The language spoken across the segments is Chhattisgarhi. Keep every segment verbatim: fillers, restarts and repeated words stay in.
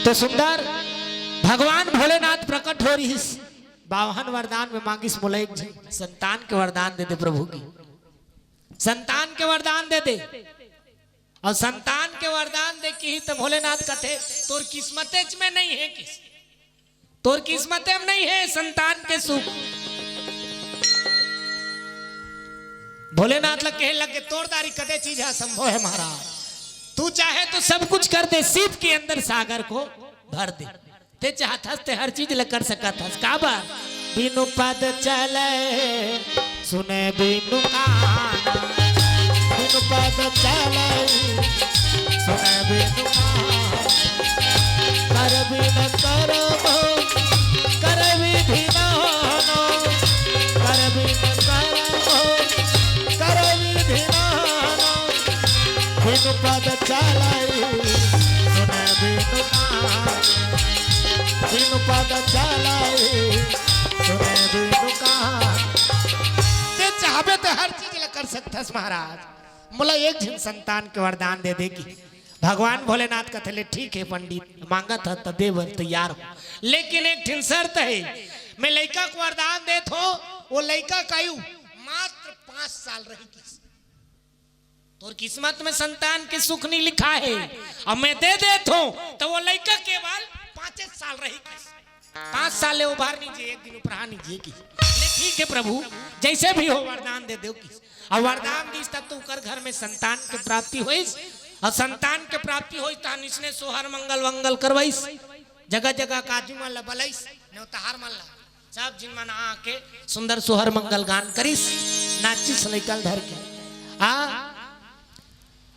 तो सुंदर भगवान भोलेनाथ प्रकट हो रहिस, बावन वरदान में मांगिस, "मोला एक झन संतान के वरदान दे दे प्रभु" कहि। संतान के वरदान दे दे। अउ संतान के वरदान दे कहिस त भोलेनाथ कथे, "तोर किस्मतेच में नइ हे" कहिस। "तोर किस्मते में नइ हे संतान के सुख।" भोलेनाथ ला कहे लगे, "तोर दारी कते चीज ह असंभव हे महाराज, तू चाहे तो सब कुछ कर दे, सीप के अंदर सागर को भर दे, ते चाहत हस ते हर चीज ला कर सकत हस।" काबर? "बिनु पद चले सुने बिनु कान, बिनु पद चले सुने बिनु कान, कर बिन करम कर विधि नानो, कर बिन करम कर विधि नानो, बिनु पद चले सुने बिनु कान, बिनु पद चले सुने बिनु कान।" ते चाहबे ते हर चीज ला कर सकथस महाराज, मोला एक झन संतान के वरदान दे दे कहि। भगवान भोलेनाथ कथे ले, "ठीक हे पंडित, मांगत हस त दे बर तैयार हों, लेकिन एक ठिन शर्त हे, मैं लइका के वरदान देत हों, वो लइका के आयु मात्र पांच साल रही कहिस। तोर किस्मत में संतान के सुख नइ लिखा हे, अब मैं दे देत हों त वो लइका केवल पांचे साल रही कहिस।" पांच साल ले ओ बार नइ जिए, एक दिन उपरहा नइ जिए कहिस। ले ठीक हे प्रभु, जइसे भी हो वरदान दे देव कहिस। अउ वरदान दिस तब तो ओकर घर में संतान के प्राप्ति होइस, अउ संतान के प्राप्ति होइस तहां निसने सोहर मंगल वंगल करवाइस, जगह जगह के आदमी मन ला बलाइस, नेवताहार मन ला, सब झिन मन आके सुंदर सोहर मंगल गान करिस, नाचिस लइका ल धर के। आ,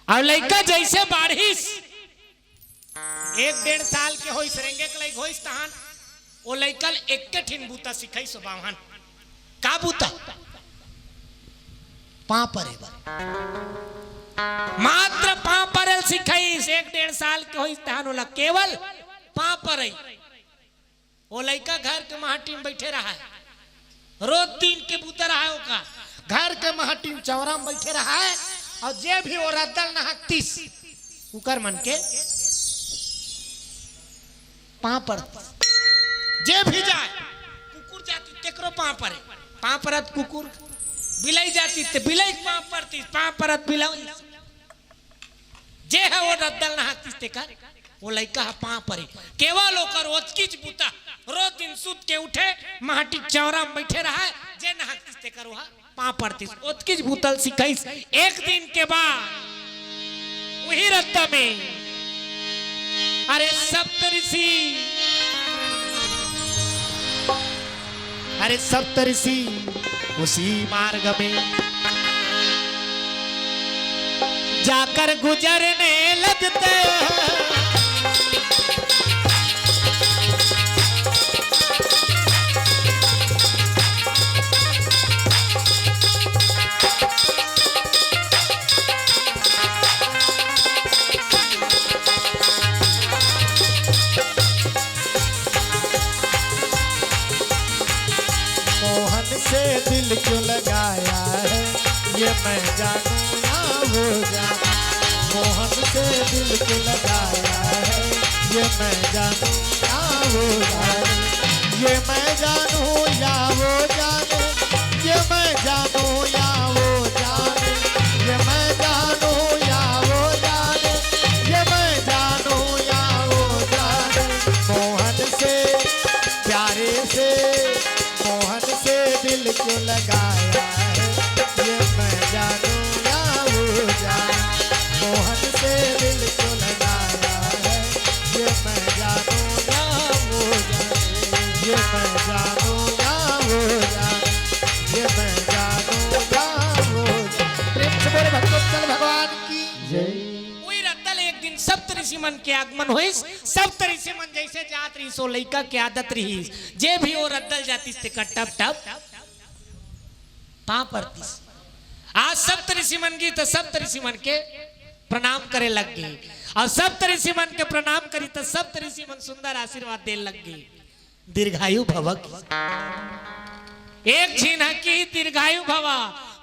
अउ लइका जइसे बाढ़िस, एक डेढ़ साल के होइस, रेंगे के लइक होइस तहान, ओ लइका ल एक्के ठिन बूता सिखाइस ओ बाम्हन। का बूता? पांव परे बर। मात्र पांव परे ल सिखाइस, एक डेढ़ साल के होइस तहान ओला केवल पांव परई। ओ लइका घर के महटी में बइठे रहय, रोज दिन के बूता रहय ओकर, घर के महटी में चौरा में बइठे रहय, अउ जे भी ओ रद्दा ल नहकतिस, ओकर मन के पांव परतिस। जे भी जाय, कुकुर जातिस तेकरो पांव परे, पांव परत कुकुर, बिलई जातिस ते बिलई के पांव परतिस, पांव परत बिलई। जे ह ओ रद्दा ल नहकतिस तेकर, ओ लइका ह पांव परे। केवल ओकर ओतकीच बूता, रोज दिन सुत के उठे, महटी के चौरा में बइठे रहय, जे नहकतिस तेकर ओह पांव परतिस। ओतकीच बूता ल सिखाइस। एक दिन के बाद उही रद्दा में, अरे सप्तऋषि, अरे सप्तऋषि उसी मार्ग में जाकर गुजरने लगते हैं। मोहन से दिल क्यों लगाया है, ये मैं जानू या वो जानू। मोहन से दिल क्यों लगाया है, ये मैं जानू या वो जानू। ये मैं जानू या वो जानू। ये मैं जानू या वो जानू। ये मैं जानू या वो जानू। ये मैं जानू या वो जानू। मोहन से प्यारे से, मोहन से दिल क्यों लगाया है, ये मैं जानू या वो जानू। मोहन से दिल क्यों लगाया है, ये मैं जानू या वो जानू। ये मैं जानू या वो जानू। ये मैं जानू या वो जानू। प्रेम से बोले भक्तवत्सल भगवान की जय। उही रद्दा ले एक दिन सप्त ऋषि मन के आगमन होइस। सप्त ऋषि मन जइसे जात रहिस, ओ लइका के आदत रहिस, जे भी ओ रद्दा ल जातिस तेकर टप टप पांव परतिस। आज सप्त ऋषि मन गिस त सप्त ऋषि मन के प्रणाम करे लग गे, अउ सप्त ऋषि मन के प्रणाम करिस त सप्त ऋषि मन सुंदर आशीर्वाद दे लग गे, "दीर्घायु भव" कहिस। एक झिन ह कहिस, "दीर्घायु भव",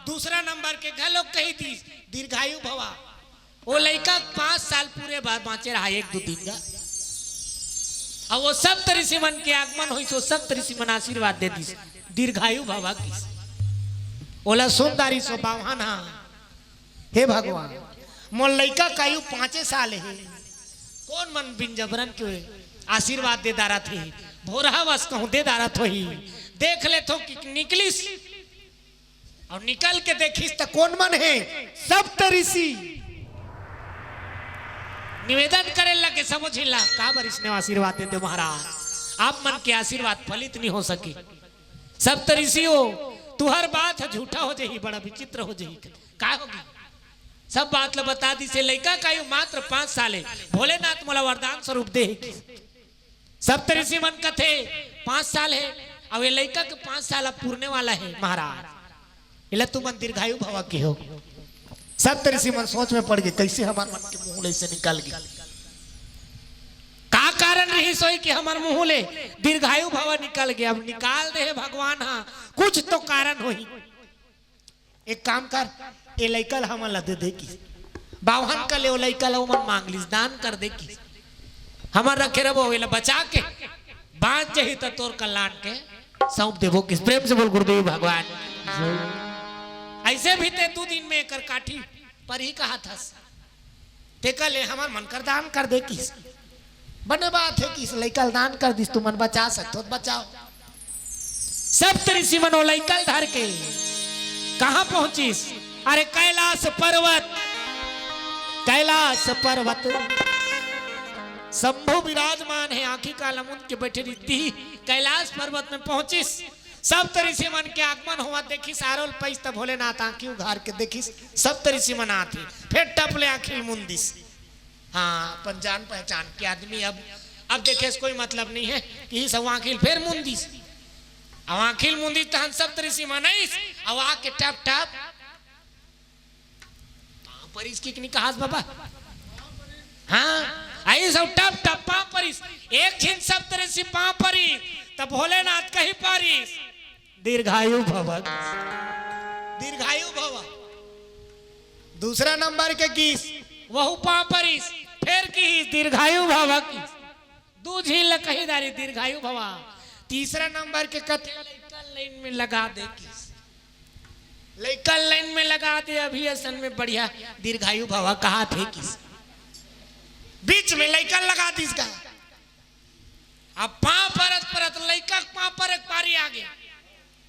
दूसरा नंबर के घलो कहि दिस, "दीर्घायु भव।" ओ लइका पांच साल पूरे बर बांचे रहय, एक दू दिन गा। अब वो सप्त ऋषि मन के आगमन होइस, वो सप्त ऋषि मन आशीर्वाद दे दिस, दीर्घायु भवा किस। ओला सुन डारिस ओ बाम्हन हा, हे भगवान, मोर लइका के आयु पाँचे साल हे, कोन मन बिन जबरन के आशीर्वाद दे डारत हे, भोरहा वस कहूँ दे डारत होही, देख लेथों कि निकलिस। अउ निकल के देखिस त कोन मन हे? सप्त ऋषि। निवेदन करे लगे सबो झिन ला, काबर इसने आशीर्वाद दे दे महाराज, आप मन के आशीर्वाद फलित नहीं हो सके। सप्त ऋषि हो, तुहर बात ह झूठा हो जाही, बड़ा विचित्र हो जाही। का होगी? सब बात ल बता दिस, लइका के आयु मात्र पाँच साल हे, भोलेनाथ मोला वरदान स्वरूप दे हे कि सप्त ऋषि मन कथे पाँच साल हे, अउ ये लइका के पाँच साल अब पूरने वाला हे महाराज, एला तुमन दीर्घायु भवा किहो। सप्त ऋषि मन सोच में पड़ गे, कइसे हमर मन के मुंह ले से निकल गे? का कारण रहिस होही कि हमर मुंह ले दीर्घायु भवा निकल गे? अब निकाल दे हे भगवान हा, कुछ तो कारण होही। एक काम कर, ए लइका ल हमन ला दे दे किस। बाम्हन कले ओ लइका ल ओमन मांग लिस, दान कर दे किस। हमर रखे रबो, एला बचा के बाँच जही त तोर कल्याण के सौंप देबो किस। प्रेम से बोल गुरुदेव भगवान। अइसे भी ते दू दिन में एकर काठी परही कहत हस। तेकर ले हमर मन कर दान कर दे किस। बने बात हे किस, लइका ल दान कर दिस, तुमन बचा सकथो त बचाओ। सप्त ऋषि मन ओ लइका ल धर के कहाँ पहुंचिस? अरे कैलाश पर्वत, कैलाश पर्वत शंभु विराजमान हे, आँखी काला मुंद के बइठे रिहिस, कैलाश पर्वत में पहुंचिस। सप्त ऋषि मन के आगमन होवत देखिस, आरो ल पइस त भोलेनाथ आँखी उघार के देखिस, सप्त ऋषि मन आत हे, फेर टप ले आँखी ल मुंदिस। हाँ, अपन जान पहचान के आदमी अब, अब देखे से कोई मतलब नहीं हे, कि सब आँखी ल फेर मुंदिस। अब आँखी ल मुंदिस तहन सप्त ऋषि मन आइस, अब आके टप टप पाँव परिस कि नहीं कहास बाबा? हाँ, आइस अउ टप टप पाँव परिस। एक झिन सप्त ऋषि पाँव परिस, त भोलेनाथ कहि पारिस, दीर्घायु भव। दीर्घायु भव। दूसरा नंबर के किस, वहू पाँव परिस, फेर किहिस, दीर्घायु भव किस। दू झिन ल कहि डारिस, दीर्घायु भव। तीसरा नंबर के कथे, लइका ल लाइन में लगा दे किस। लइका ल लाइन में लगा दे, अभी असन में बढ़िया दीर्घायु भव कहत हे किस। बीच में लइका ल लगा दिस गा। अब पाँव परत परत लइका के पाँव परे के पारी आगे।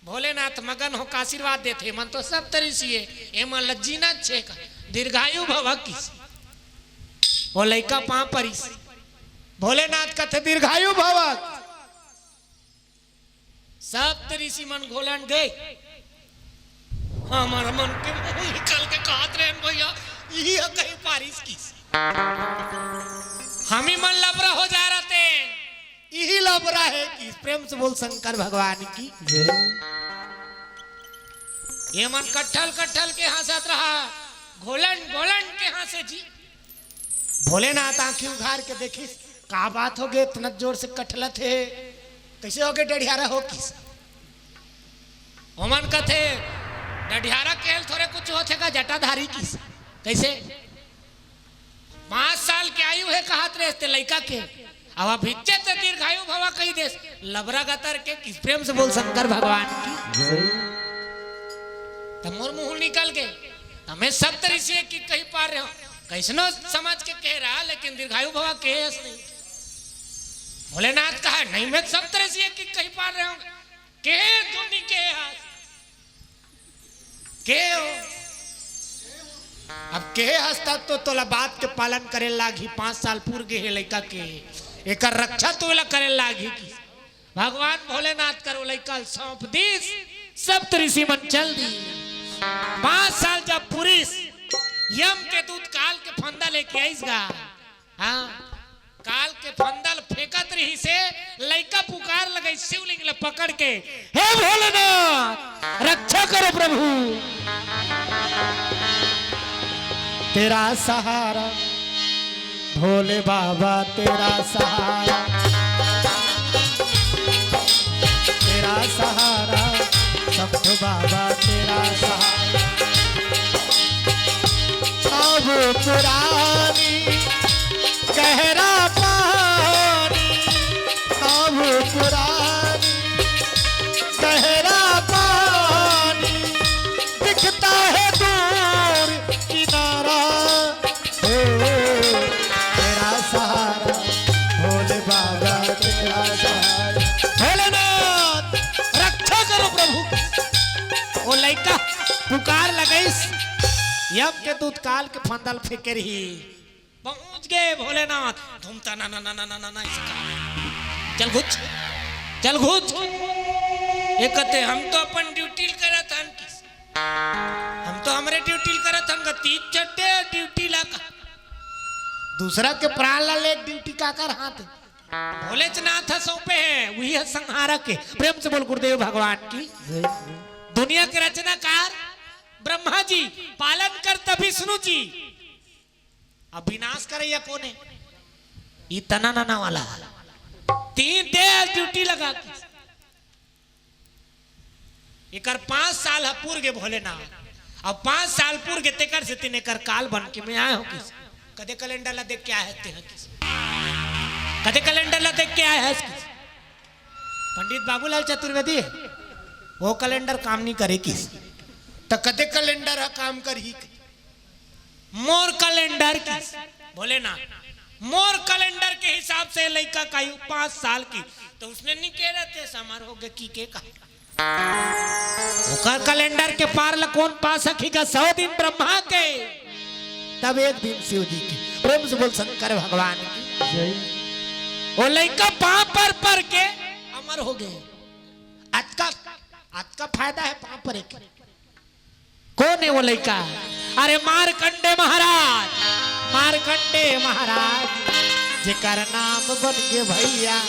भोलेनाथ मगन होके आशीर्वाद देथे, "एमन तो सप्त ऋषि हे, एमन ल जीना छे का, दीर्घायु भव" किस। ओ लइका पाँव परिस। भोलेनाथ कथे, "दीर्घायु भव।" सप्त ऋषि मन घोलन गे। हमर मन के मुंह निकल के कहत रहेन भइया, इही ह कहि पारिस किस। हमी मन लबरा हो जाय रहितेन, इही लबरा हे किस। प्रेम से बोल शंकर भगवान की। जय। एमन कट्ठल कट्ठल के हंसत रहा, घोलन घोलन के हंसे जी। भोलेनाथ आंखी उघार के देखिस, का बात हो गे, इतना जोर से कठलत हे, कइसे हो गे डढ़ियारा हो किस? ओमन कथे, "डढ़ियारा केहे ल थोरे कुछ होथे का, जटाधारी किस।" कइसे? पाँच साल के आयु हे कहत रहे ते लइका के, अब अभिच्चे ते दीर्घायु भवा कहि देस, लबरा गतर के किस। प्रेम से बोल शंकर भगवान की। त मोर मुंह निकल गे, त मैं सप्त ऋषि के कहि पारे हंव, कइसनो समझ के कहे रहा, लेकिन दीर्घायु भवा कहे हस नहीं। भोलेनाथ कहा, "नहीं, मैं सप्त ऋषि के कहि पारे हंव।" कहे तो नहीं कहे हस। कहे हो? अब कहे हस तब तो तोला बात के पालन करे लागही। पाँच साल पूर गे हे लइका के, एकर रक्षा तोला करे लागही कि भगवान भोलेनाथ कर ओ लइका ल सौंप दिस, सप्त ऋषि मन चल दिस। पाँच साल जब पुरिस, यम के दूत काल के फंदा लेके आइस गा। हाँ, काल के फंदा ल फेंकत रहिसे, लइका पुकार लगाइस शिवलिंग ल पकड़ के, "हे भोलेनाथ, रक्षा करो प्रभु।" तेरा सहारा, भोले बाबा तेरा सहारा, तेरा सहारा, शंभू बाबा तेरा सहारा। अब पुरानी कहरा पानी, यम के दूत काल के फंदा ल फेंके रही। पहुंच गे भोलेनाथ, धूमता ना ना ना ना ना ना ना, इसका। चल घुच, चल घुच। ये कहते, "हम तो अपन ड्यूटी ल करत हन किस, हम तो हमरे ड्यूटी ल करत हन, तीज चड्डे ड्यूटी ला का।" दूसरा के प्राण ला ले ड्यूटी का कर हाथ। भोलेनाथ ह सौंपे हे, वही ह संहारक हे। प्रेम से बोल गुरुदेव भगवान की। दुनिया के रचनाकार ब्रह्मा जी, पालन करता विष्णु जी, अब विनाश करैया कोन हे? ई तना नना वाला। तीन दे ड्यूटी लगा के। एकर पांच साल ह पूर गे भोलेनाथ। अब पांच साल पूर गे, तेकर सेती एकर काल बन के मैं आए हों किस। कदे कैलेंडर ला देख के आए हस तें किस। कदे कैलेंडर ला देख के आए हस किस। पंडित बाबूलाल चतुर्वेदी, वो कैलेंडर काम नहीं करे किस। त कदे कैलेंडर ह काम करही। मोर कैलेंडर किस। भोलेनाथ, मोर कैलेंडर के हिसाब से लइका का आयु पांच साल की, तो उसने नहीं कह रहे थे, "समर हो गए की के का?" ओकर कैलेंडर के पार ला कोन पा सकी गा? सौ दिन ब्रह्मा के, तब एक दिन शिव जी के। प्रेम से बोल शंकर भगवान की। जय। वो लइका पांव पर पर के अमर हो गए। अतका, अतका फायदा हे पांव परे के। कोन हे वो लइका? अरे मार्कंडे महाराज, मार्कंडे महाराज, जेकर नाम बन गे भैया।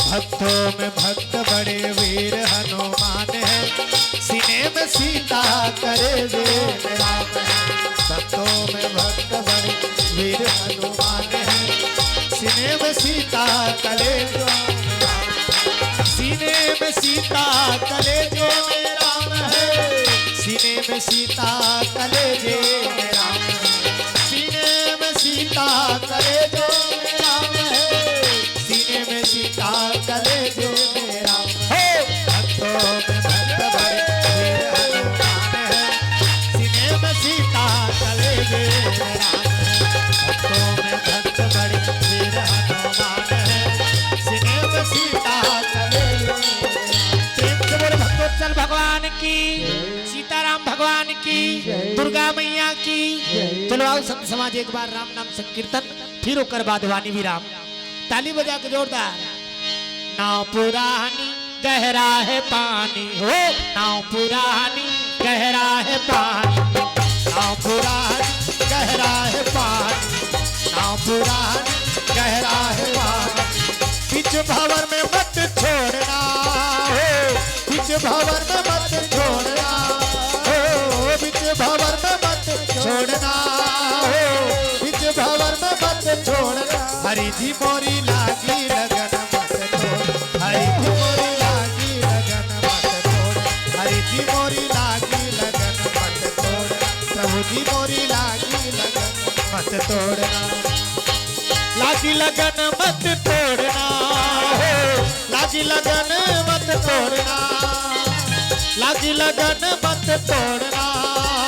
भक्तों में भक्त बड़े वीर हनुमान है, सीने में सीता कलेजे में राम है। भक्तों में भक्त बड़े वीर हनुमान है, सीने में सीता कलेजे में राम है। सीने में सीता कलेजे में राम है, सीने में सीता कलेजे में राम है। सीने में सीता कलेजे में राम है, सीने में सीता कलेजे में राम। हो! भक्तों में भक्त बड़े वीर हनुमान है, सीने में सीता कलेजे में राम है। भक्तों में भक्त बड़े वीर हनुमान है, सीने में सीता कलेजे में राम। प्रेम से बोले भक्तोत्सल भगवान की, सीताराम भगवान की, दुर्गा मैया की। चलो आओ संत समाज, एक बार राम नाम संकीर्तन, फिर ओकर बाद वाणी विराम। ताली बजा के जोरदार। नाव पुरानी गहरा है पानी हो, नाव पुरानी गहरा है पानी, नाव पुरानी गहरा है पानी, नाव पुरानी गहरा है पानी। बीच भंवर में मत छोड़ना हो, बीच भंवर में मत छोड़ना हो, बीच भंवर में मत छोड़ना हो, बीच भंवर में मत छोड़ना। हरि जी मोरी लागी लगन मत तोड़, हरि जी मोरी लागी लगन मत तोड़, हरि जी मोरी लागी लगन मत तोड़, प्रभु जी मोरी लागी लगन मत तोड़ना। लागी लगन मत तोड़ना हो, लागी लगन मत तोड़ना, लागी लगन मत तोड़ना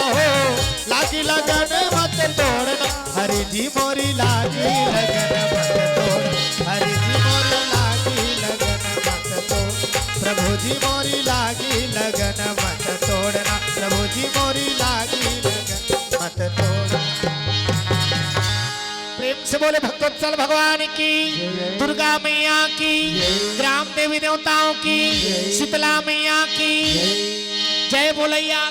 हो, लागी लगन मत तोड़ना। हरि जी मोरी लागी लगन मत तोड़, हरि जी मोरी लागी लगन मत तोड़, प्रभु जी मोरी लागी लगन मत तोड़ना, प्रभु जी मोरी लागी लगन मत तोड़। प्रेम से बोले भक्तोत्सल भगवान की, दुर्गा मैया की, ग्राम देवी देवताओं की, शीतला मैया की जय बोलैया।